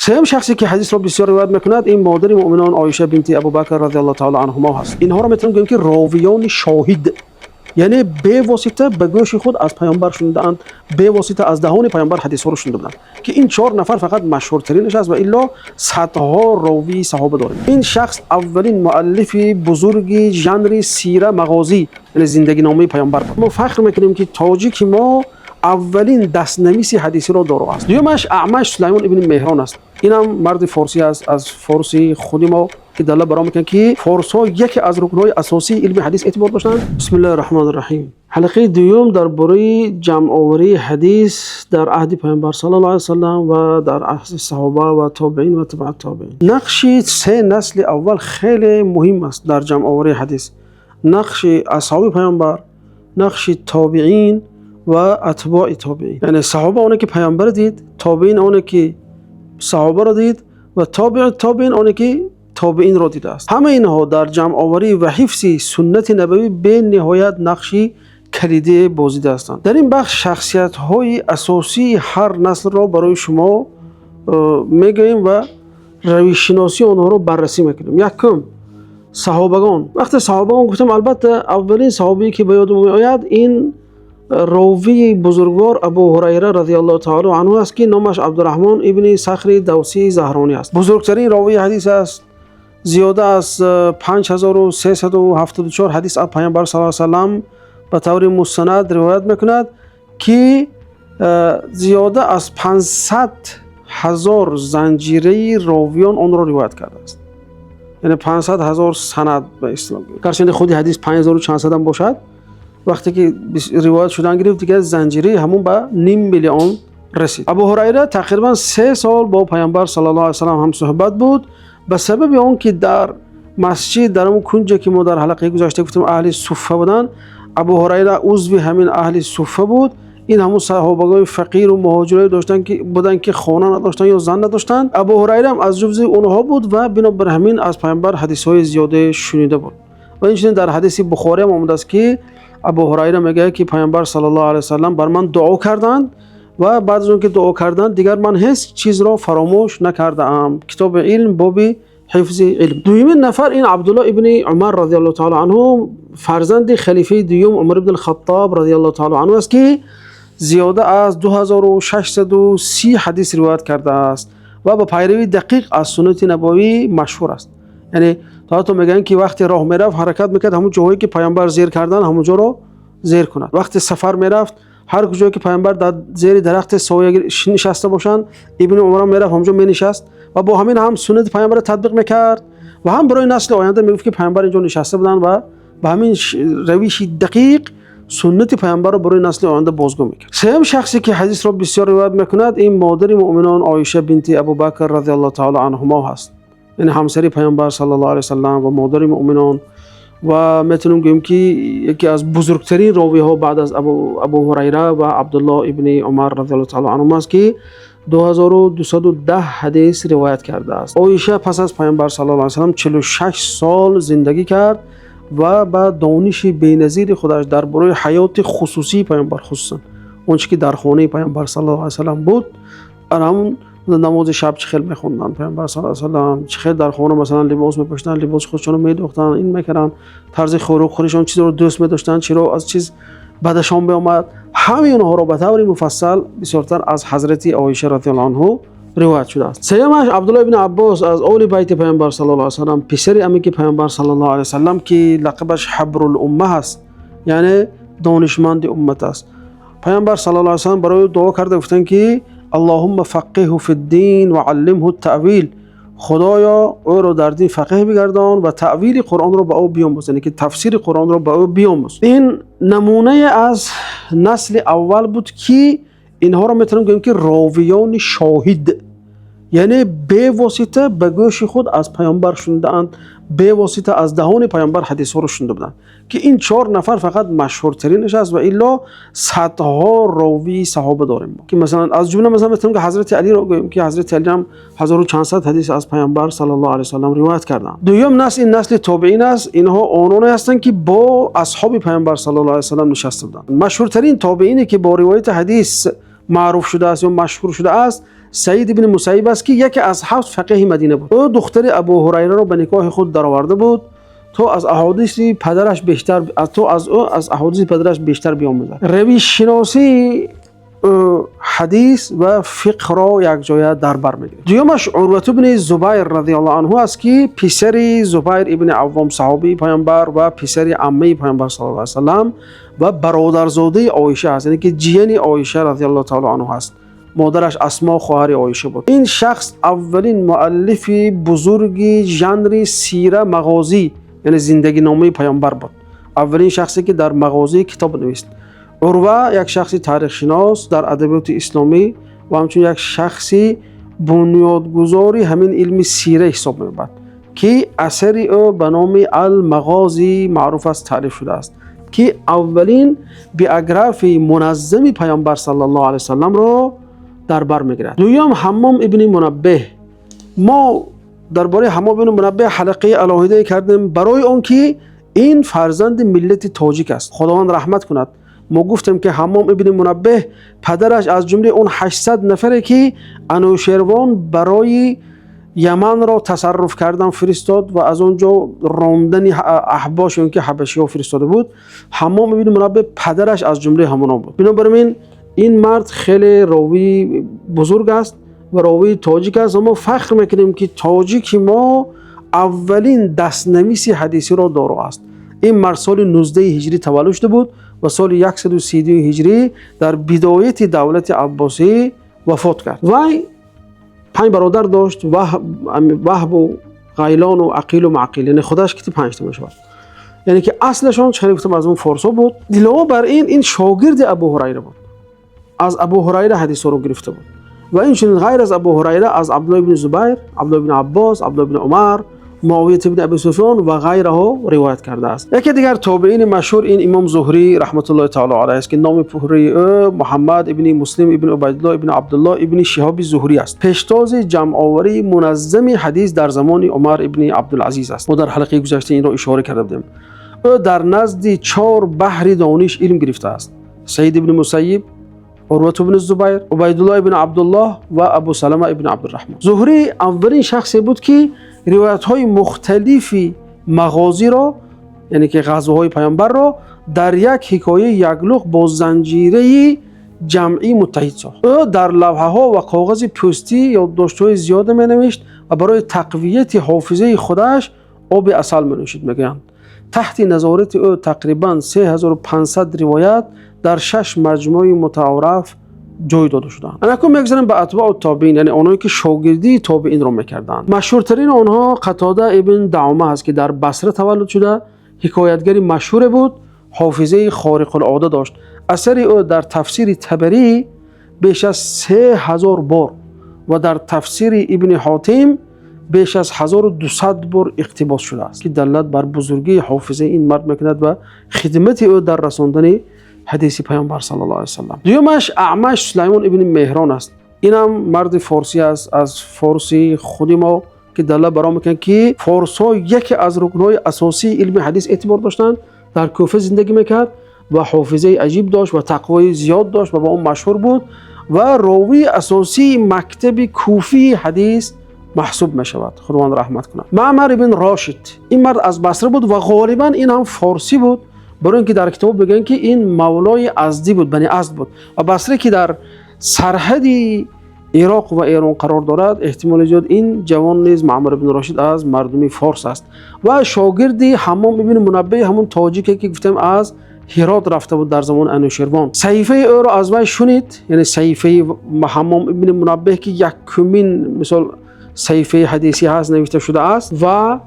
Сеюм шахсе, ки ҳадисро бисёр ривоят мекунад, ин модари мӯъминон Оиша бинти Абубакр разияллоҳу таъоло анҳумо ҳаст. Инҳоро метавонем гӯем, ки ровиёни шоҳид, яъне бевосита ба гӯши худ аз паёмбар шунидаанд, бевосита аз даҳони паёмбар ҳадисҳоро шунида буданд, ки ин чор нафар фақат машҳуртаринаш аст ва илло садҳо ровии саҳоба дорем. Ин шахс аввалин муаллифи бузурги жанри сира, мағозӣ, яъне зиндагиномаи паёмбар буд. Мо фахр мекунем, ки тоҷики мо аввалин дастнависи ҳадисиро доро аст. Дуюмаш Аъмаш Сулаймон ибни Меҳрон аст. Инам марди форсӣ аст, аз форси худи мо, ки далолат бар он мекунад, ки форсҳо яке аз рукнҳои асосии илми ҳадис эътибор доштанд. Бисмиллаҳи раҳмони раҳим. Ҳалқаи дуюм дар бораи ҷамъоварии ҳадис дар аҳди паёмбар саллаллоҳу алайҳи васаллам ва дар аҳди саҳоба ва тобеин ва тобаъ тобеин. Нақши се насли аввал хеле муҳим аст дар ҷамъоварии ҳадис: нақши асҳоби паёмбар, нақши тобеин ва атбои тобеин. Яъне саҳоба оне, ки паёмбар дид, тобеин оне, ки саҳобаро дид, ва тобеи тобеин оне, ки тобеинро дидааст. Ҳамаи инҳо дар ҷамъоварӣ ва ҳифзи суннати набавӣ бениҳоят нақши калидие бозида ҳастанд. Дар ин бахш шахсиятҳои асосии ҳар наслро барои шумо мегӯем ва равишшиносии онҳоро баррасӣ мекунем. Якум, саҳобагон. Вақте саҳобагон гуфтам, албатта, аввалин саҳобие, ки ба ёдам меояд, ин ровии бузургвор Абу Ҳурайра разияллоҳу таъоло анҳу аст, ки номаш Абдураҳмон ибни Сахри Давсии Заҳронӣ аст. Бузургтарин ровии ҳадис аст. Зиёда аз 5374 ҳадис аз паёмбар саллаллоҳу алайҳи васаллам ба таври мустанад ривоят мекунад, ки зиёда аз 500 000 занҷираи ровиён онро ривоят кардааст, яъне 500 000 санад ба истилоҳ. Гарчанде худи ҳадис панҷ ҳазору чандсадам бошад, вақте ки ривоят шудан гирифт, дигар занҷираи ҳамон ба ним миллион расид. Абу Ҳурайра тақрибан 3 сол бо паёмбар саллаллоҳу алайҳи васаллам ҳамсуҳбат буд. Ба сабаби он ки дар масҷид, дар он кунҷе, ки мо дар ҳалқаи гузашта гуфтем, аҳли суффа буданд, Абу Ҳурайра узви ҳамин аҳли суффа буд. Ин ҳамун саҳобагои фақиру муҳоҷирое доштанд, ки буданд, ки хона надоштанд ё зан надоштанд. Абу Ҳурайра ҳам аз ҷузъи онҳо буд ва бинобар ҳамин аз паёмбар ҳадисҳои зиёде шунида буд. Ва инчунин дар ҳадиси Бухорӣ ҳам омадааст, ки Абу Ҳурайра мегӯяд, ки паёмбар саллаллоҳу алайҳи васаллам бар ман дуо карданд ва баъд аз он ки дуо карданд, дигар ман ҳеҷ чизро фаромӯш накардаам. Китоби илм, боби ҳифзи илм. Дуюмин нафар ин Абдуллоҳ ибни Умар разияллоҳу таъоло анҳу, фарзанди халифаи дуюм Умар ибни Хаттоб разияллоҳу таъоло анҳу аст, ки зиёда аз 2630 ҳадис ривоят кардааст ва ба пайравии дақиқ аз суннати набавӣ машҳур аст. Яъне то ҳатто мегӯянд, ки вақте роҳ мерафт, ҳаракат мекард ҳамон ҷоҳое, ки паёмбар зер карданд, ҳамон ҷоро зер кунад. Вақте сафар мерафт, ҳар куҷое ки паёмбар дар зери дарахти соя нишаста бошанд, Ибни Умарам мерафт, ҳамонҷо менишаст ва бо ҳамин ҳам суннати паёмбарро татбиқ мекард ва ҳам барои насли оянда мегуфт, ки паёмбар инҷо нишаста буданд, ва ба ҳамин равиши дақиқ суннати паёмбарро барои насли оянда бозгӯ мекард. Сеюм шахсе, ки ҳадисро бисёр ривоят мекунад, ин модари мӯъминон Оиша бинти Абубакр разияллоҳу таъоло анҳумо ҳаст, яъне ҳамсари паёмбар саллаллоҳу алайҳи васаллам ва модари мӯъминон. Ва метавонем гӯем, ки яке аз бузургтарин ровиҳо баъд аз Абу Ҳурайра ва Абдуллоҳ ибни Умар разияллоҳу таъоло анҳумо аст, ки 2210 ҳадис ривоят кардааст. Оиша пас аз паёмбар саллаллоҳу алайҳи васаллам 46 сол зиндагӣ кард ва ба дониши беназири худаш дар бораи ҳаёти хусусии паёмбар, хусусан он чӣ ки дар хонаи паёмбар саллаллоҳу алайҳи васаллам буд, ар ҳамун намози шаб чӣ хел мехонданд паёмбар саллаллоҳу алайҳи васаллам, чӣ хел дар хона, масалан, либос мепӯшиданд, либоси худшонро медӯхтанд, ин мекарданд, тарзи хӯрок хӯришон, чизро дӯст медоштанд, чиро аз чиз бадашон меомад, ҳамаи онҳоро ба таври муфассал бисёртар аз ҳазрати Оиша разияллоҳу анҳу ривоят шудааст. Сеюмаш Абдуллоҳ ибни Аббос, аз оли байти паёмбар саллаллоҳу алайҳи васаллам, писари амаки паёмбар саллаллоҳу алайҳи васаллам, ки лақабаш ҳабрул умма ҳаст, яъне донишманди уммат аст. Паёмбар саллаллоҳу алайҳи васаллам барои ӯ дуо карда гуфтанд, ки аллоҳумма фаққиҳу фиддин ва аллимҳу таъвил, худоё, ӯро дар дин фақеҳ бигардон ва таъвили Қуръонро ба ӯ биёмӯз, яъне ки тафсири Қуръонро ба ӯ биёмӯз. Ин намунае аз насли аввал буд, ки инҳоро метавонем гӯем, ки ровиёни шоҳид, яъне бевосита ба гӯши худ аз паёмбар шунидаанд, бевосита аз даҳони паёмбар ҳадисҳоро шунида буданд, ки ин чор нафар фақат машҳуртаринаш аст ва илло садҳо ровии саҳоба дорем, ки масалан, аз ҷумла, масалан, метавонем ки ҳазрати Алиро гӯем, ки ҳазрати Али ҳам ҳазору чандсад ҳадис аз паёмбар саллаллоҳу алайҳи васаллам ривоят карданд. Дуюм насл ин насли тобеин аст. Инҳо ононе ҳастанд, ки бо асҳоби паёмбар саллаллоҳу алайҳи васаллам нишаста буданд. Машҳуртарин тобеине, ки бо ривояти ҳадис маъруф шудааст ё машҳур шудааст, Саид ибни Мусайяб аст, ки яке аз ҳафт фақеҳи Мадина буд. Ӯ духтари Абу Ҳурайраро ба никоҳи худ дароварда буд, то аз аҳодиси падараш бештар, то аз ӯ аз аҳодиси падараш бештар биомӯзад. Равишшиносии ӯ ҳадис ва фиқҳро якҷоя дар бар мегирифт. Дуюмаш Урват ибни Зубайр разияллоҳу анҳу аст, ки писари Зубайр ибни Аввом, саҳобии паёмбар, ва писари аммаи паёмбар саллаллоҳу алайҳи васаллам ва бародарзодаи Оиша аст, яъне ки ҷияни Оиша разияллоҳу таоло анҳу аст. Модараш Асмо хоҳари Оиша буд. Ин шахс аввалин муаллифи бузурги жанри сира, мағозӣ, яъне зиндагиномаи паёмбар буд. Аввалин шахсе, ки дар мағозӣ китоб навист. Урва як шахси таърихшинос дар адабиёти исломӣ ва ҳамчунин як шахси бунёдгузори ҳамин илми сира ҳисоб меёбад, ки асари ӯ ба номи Ал-Мағозӣ маъруф аст, таълиф шудааст, ки аввалин биографияи муназзами паёмбар саллаллоҳу алайҳи васалламро дар бар мегирад. Дуюм Ҳаммом ибни Мунаббеҳ. Мо дар бораи Ҳаммом ибни Мунаббеҳ ҳалақаи алоҳидае кардем, барои он ки ин фарзанди миллати тоҷик аст, Худованд раҳмат кунад. Мо гуфтем, ки Ҳаммом ибни Мунаббеҳ падараш аз ҷумлаи он 800 нафаре, ки Анӯшервон барои Яманро тасарруф кардан фиристод ва аз он ҷо рондани аҳбош ё ки ҳабашиҳо фиристода буд, Ҳаммом ибни Мунаббеҳ падараш аз ҷумлаи ҳамонон буд. Бинобар ин ин мард хеле ровии бузург аст ва ровии тоҷик аст ва мо фахр мекунем, ки тоҷики мо аввалин дастнависи ҳадисиро доро аст. Ин мард соли 19 ҳиҷрӣ таваллуд шуда буд ва соли 132 ҳиҷрӣ дар бидояти давлати Аббосӣ вафот кард. Вай панҷ бародар дошт: Ваҳбу, Ғайлону, Ақилу, Маъқил, яъне худаш ки панҷта мешавад. Яъне ки аслашон, чӣ гуфтам, аз он форсҳо буд. Илова бар ин, ин шогирди Абу Ҳурайра буд, аз Абу Ҳурайра ҳадисҳоро гирифта буд ва инчунин ғайр аз Абу Ҳурайра аз Абдулло ибни Зубайр, Абдулло ибни Аббос, Абдулло ибни Умар, Муовият ибни Аби Суфён ва ғайраҳо ривоят кардааст. Яке дигар тобеини машҳур ин имом Зуҳрӣ раҳматуллоҳи таоло алайҳ аст, ки номи пурраи ӯ Муҳаммад ибни Муслим ибни Убайдуллоҳ ибни Абдуллоҳ ибни Шиҳоби Зуҳрӣ аст. Пештози ҷамъоварии муназзами ҳадис дар замони Умар ибни Абдулазиз аст. Мо дар ҳалқаи гузашта инро ишора карда будем. Ӯ дар назди чор баҳри дониш илм гирифтааст: Саид ибни Мусайиб, Урват ибни Зубайр, Убайдуллоҳ ибни Абдуллоҳ ва Абу Салама ибни Абдурраҳмон. Зуҳрӣ аввалин шахсе буд, ки ривоятҳои мухталифи мағозиро, яъне ки ғазвҳои паёмбарро, дар як ҳикояи яклухт бо занҷираи ҷамъӣ муттаҳид сохт. Ӯ дар лавҳаҳо ва коғази пӯстӣ ёддоштҳои зиёде менавишт ва барои тақвияти ҳофизаи худаш оби асал менӯшид. Мегӯянд, таҳти назорати ӯ тақрибан 3500 ривоят дар шаш маҷмӯи мутаорраф ҷой дода шуданд. Анакун мегузарем ба атбоу тобеин, яъне онҳое, ки шогирдии тобеинро мекарданд. Машҳуртарини онҳо Қатода ибн Даъума аст, ки дар Басра таваллуд шуда, ҳикоятгари машҳуре буд, ҳофизаи хориқулода дошт. Асари ӯ дар тафсири Табарӣ беш аз 3000 бор ва дар тафсири Ибни Ҳотим беш аз 1200 бор иқтибос шудааст, ки далолат бар бузургии ҳофизаи ин мард мекунад ва хидмати ӯ дар расондани ҳадиси паёмбар саллаллоҳу алайҳи васаллам. Дуюмаш Аъмаш Сулаймон ибни Меҳрон аст. Инам марди форсӣ аст, аз форси худи мо, ки далолат бар он мекунад, ки форсҳо яке аз рукнҳои асосии илми ҳадис эътибор доштанд. Дар Куфа зиндагӣ мекард ва ҳофизаи аҷиб дошт ва тақвои зиёд дошт ва ба он машҳур буд ва ровии асосии мактаби куфии ҳадис маҳсуб мешавад, Худованд раҳмат кунад. Маъмар ибн Рошид. Ин мард аз Басра буд ва ғолибан ин ҳам форсӣ буд, барои ин ки дар китоб мегӯянд, ки ин мавлои Аздӣ буд, Бани Азд буд ва Басре, ки дар сарҳади Ироқ ва Эрон қарор дорад, эҳтимоли зиёд ин ҷавон низ, Маъмар ибн Рошид, аз мардуми форс аст ва шогирди Ҳаммом ибни Мунаббеҳ, ҳамун тоҷике, ки гуфтем, аз Ҳирот рафта буд дар замони Анӯшервон. Саҳифаи ӯро аз вай шунид, яъне саҳифаи Ҳаммом ибни Мунаббеҳ, ки якумин мисол саҳифаи ҳадисӣ ҳаст, навишта шудааст, ва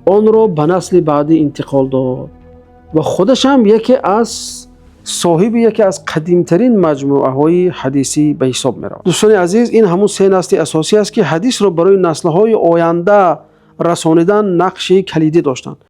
онро ба насли баъдӣ интиқол дод ва худаш ҳам яке аз соҳиби яке аз қадимтарин маҷмӯаҳои ҳадисӣ ба ҳисоб меравад. Дӯстони азиз, ин ҳамун се насли асосӣ аст, ки ҳадисро барои наслҳои оянда расонидан нақши калидӣ доштанд.